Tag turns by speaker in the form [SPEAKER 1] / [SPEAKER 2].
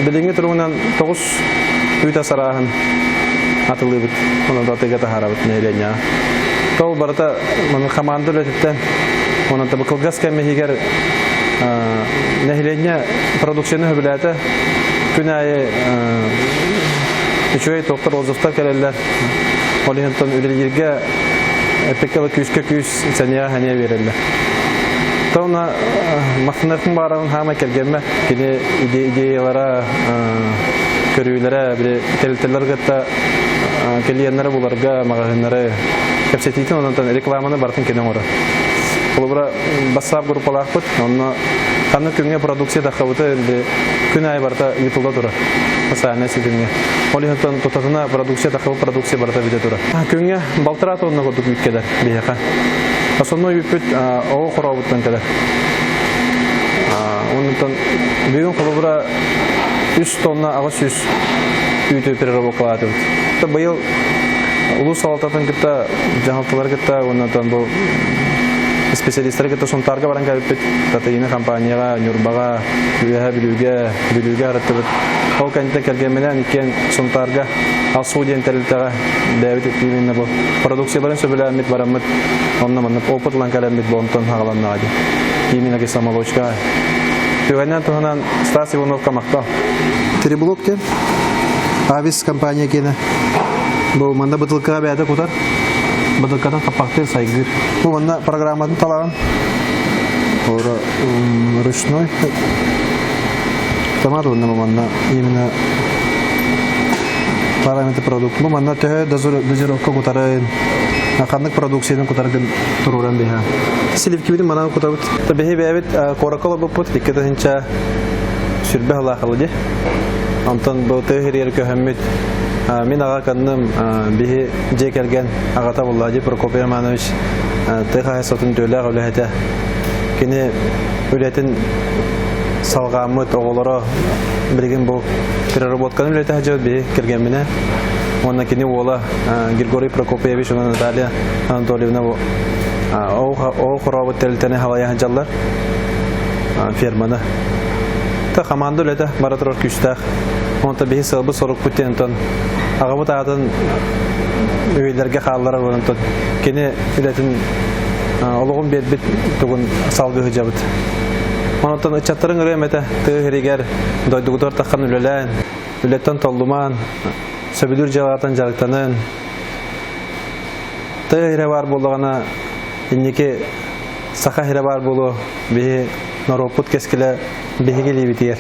[SPEAKER 1] Билиҥҥи туругунан 9 үүт ас арааһын атылыыбыт, онон атыыга таһаарабыт нэһилиэнньэҕэ. Ол барыта маны хамаанда үлэтиттэн, онон бу кылгас кэм иһигэр нэһилиэнньэ продукцияны сөбүлээтэ. Күн аайы үчүгэй туохтар отзывтар кэлэллэр. Ол иһин үлэлииргэ эппиккэ күүскэ күүс сэниэҕэ сэниэ биэрэллэр. Тона махтанарбын баарабын хаамай кэргэммэ кини идеялара көрүүлэрэ били тэрилтэлэр кытта клиеннары буларга маҕаһыыннары кэпсэтиитин онон рекламаны барытын кини оҥорор. Холобура бассаап группалаахпыт онно ханнык күҥҥэ продукция таххабыта күн аайы барыта ыытылла турар социальнай ситимҥэ. Ол иһин тутатына продукция таххабыт продукция барыта бүтэ турар. Күҥҥэ балтараа тонна курдук үүт кэлэр биһиэхэ. Основной үүппүт оҕо хорообуттан кэлэр. Онтон бүгүн холобура 3 тонна 800 үүтү переработкалаатыбыт. Быйыл улуус салалтатын кытта, дьаһалталары кытта уонна бу специалистары кытта Сунтаарга баран кэлбиппит. Татыйына компанияҕа, Ньурбаҕа, Үөһэ Бүлүүгэ, Бүлүүгэ арыттыбыт. Ол кэнниттэн кэргэмминээн иккиэн Сунтаарга Алсу диэн тэрилтэҕэ бэйэбит именно бу продукцияларын сөбүлээммит бараммыт онно маннык опыт ылан кэлэммит бу онтон хаҕаланнаҕа дии. Именно кисломолочка. Түгэннэн туһунан Стас Ивановка махтал.
[SPEAKER 2] Триблок диэн Авис компания киэнэ. Бу манна бытылкаҕа бэйэтэ кутар.
[SPEAKER 1] Бытылкатын хаппахтыыр сайгыыр.
[SPEAKER 2] Бу манна программатын талаҕын. Ора ручной. Томат уонна манна именно параметр продукт. Бу манна төһө дозировка кутарын, ханнык продукцияны кутаргын туруоран биһа.
[SPEAKER 1] Сливкибитин манан кутабыт. Биһи бэйэбит куоракка олорбуппут 2 тыһыынча сүрбэ сылаахалы ди. Онтон бу тыа сиригэр көһөммүт мин аҕа канным биһи дьиэ кэргэн аҕата Владимир Прокопий Романович тыа хаһаайыстыбатын үтүөлээх үлэһитэ. Кини үлэтин салҕааммыт оҕолоро билигин бу переработканы үлэтэ сылдьабыт биһи кэргэмминэ. Уонна кини уола Григорий Прокопьевич уонна Наталья Анатольевна ол хорообут тэрилтэни халайа сылдьаллар ферманы. Та команда үлэтэ бара турар күүстээх. Онто биһи сыалбыт сорукпут диэн онтон аҕабыт аатын үйэлэргэ хаалларар онтон кини үлэтин олоҕун биэрбит тугун салгыы сылдьабыт. Онтон ыччаттарын ырыам этэ тыа сиригэр дойдугутугар таххан үлэлээн, үлэттэн толлумаан, сөбүлүүр дьыалаҕытын дьарыктанын. Тыа сирэ баар буоллаҕына инники саха сирэ баар буолуо биһи норуоппут кэскилэ биһиги илиибитигэр.